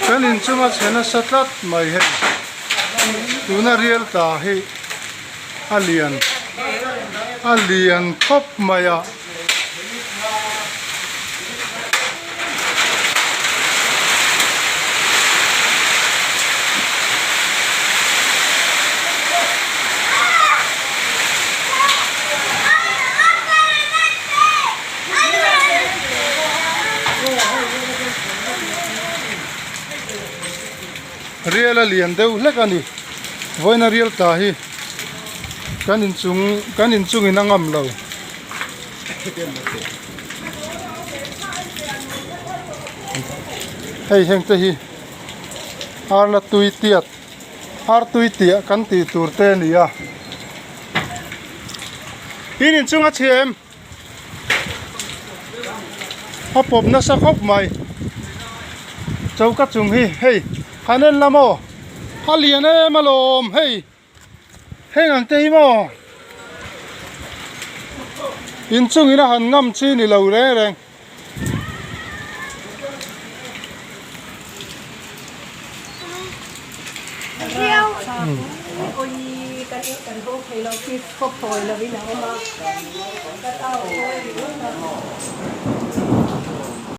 Kan inchunga chhe nasa tlat mai hei tuna rial tla hi a lian a lian khawp mai a. Rial a lian deuh hlek a ni vawiina rial tla hi kan inchung kan inchungin a ngam lo. Hei heng te hi arla tui tiat ar tui tiah kan tih tur te a ni a in inchung a chhe em a pawp nasa khawp mai choka chung hi hei han en la maw a lian em alawm hei. Heng ang te hi maw inchungin a han ngam chi ni lo reng reng.